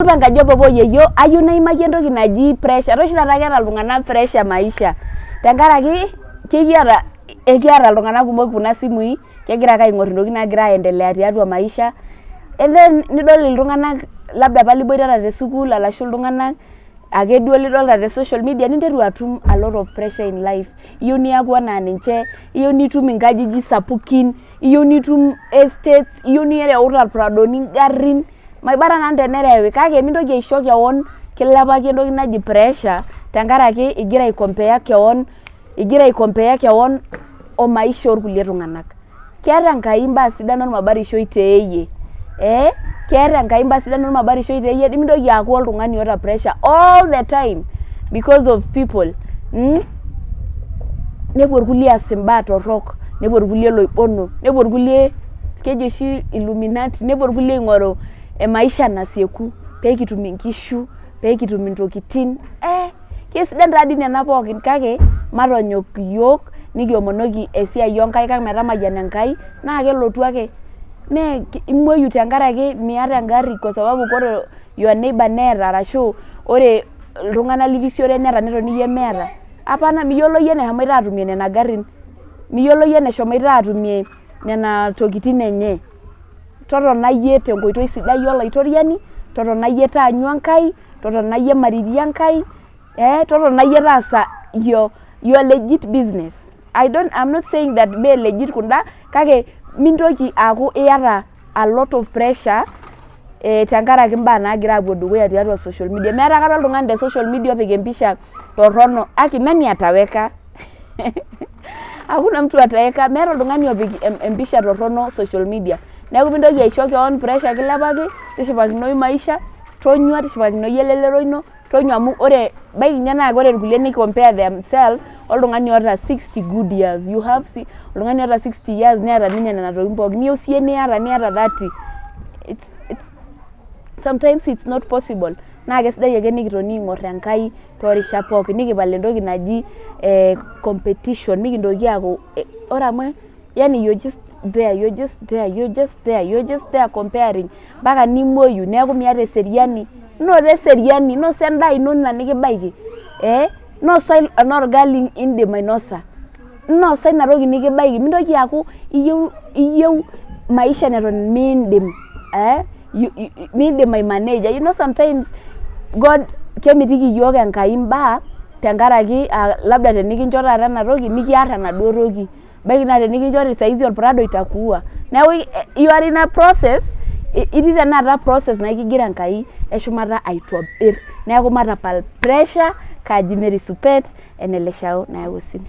Supa enkaji e papa oyieyio, ayieu naimaki entoki naji pressure. Etaa oshi taata keeta iltung'anak pressure maisha tenkaraki kekiata ekiata iltung'anak kumok kuna simui, kegira ake aing'or intokitin naagira aendelea tiatua maisha and then nidol iltung'anak labda apa liboitata te sukuul arashu iltung'anak ake duo lidolta te social media, ninteru atum a lot of pressure in life. Iyieu niaku enaa ninche, iyieu nitum inkajijik sapukin, iyieu nitum estates, iyieu nireuta irpradoni ingarrin. Maiba taa nanu tenerewi kake mintoki aisho kewon kilepaki entoki naji pressure tenkaraki igira ai compare kewon, igira ai compare kewon o maisha orkulie tung'anak. Keeta Enkai imbaa sidan ormabarishoi teeyie, ee keeta Enkai imbaa sidan ormabarishoi teeyie, nimintoki aaku oltung'ani oota pressure all the time because of people, Nepuo irkulie aas imbaa torrok, nepuo irkulie loibono, nepuo irkulie keji oshi illuminati, nepuo irkulie aing'oru emaisha nasieku pee kitum inkishu, pee kitum intokitin, eh kesidan taa dii nena pookin kake matonyok iyiok nikiomonoki esiai oonkaik ang metamayiana Enkai naa kelotu ake. Mee imuoyu tenkaraki miata engarri kwa sababu ore your neighbour neeta arashu ore iltung'anak lirisiore neeta netoni iyie miata. Hapana, miyiolo iyie eneshomoita aatumie nena garrin, miyiolo iyie eneshomoita aatumie nena tokitin enye. Totona iyie tenkoitoi sidai olaitoriani, totona iyie taanyu Enkai, totona iyie maririe Enkai, eh totona iyie taasa your legit business. I don't, I'm not saying that mee legit kunda kake mintoki aaku iyata a lot of pressure tenkaraki imbaa naagira aapuo dukuya tiatua social media. Meeta aikata oltung'ani te social media opik empisha torrono, aki nani ataweka? Hakuna mtu ataweka, meeta oltung'ani opik empisha torrono social media. Neeku mintoki aisho kewon pressure kilepaki, tishipakinoyu maisha, tonyua tishipakinoyu elelero ino, tonyua amu ore ebaiki ninye naa ore irkulie ni compare themselves oltung'ani oota 60 good years. You have oltung'ani oota 60 years neeta ninye nena tokitin pookin, niyieu siiyie niata niata 30. It's sometimes it's not possible. Naa kesidai ake nikitoni aing'or Enkai toorishat pookin, nikipal entoki naji competition, mikintoki aaku ore amu yani you're just there, you're just there, you're just there, you're just there comparing mpaka nimuoyu neeku miata eseriani. Noto eseriani, nosa endaa ino ina nikibaiki, eh nosa enaa orgali indim ainosa, nosa ina toki nikibaiki, mintoki aaku iyieu iyieu maisha neton miindim, eh miindim aimaneja. You know sometimes God kemitiki iyiok Enkai imbaa tenkaraki labda tenikincho taata ena toki nikiarr enaduo toki. Ebaiki naa tenikinchori saizi orprado itakuua. Neeku you are in a process, itii tenakata process naa ekigira Enkai eshumata aitobirr. Neeku matapal pressure, kaji Mary Supet eneleshao nayau osim.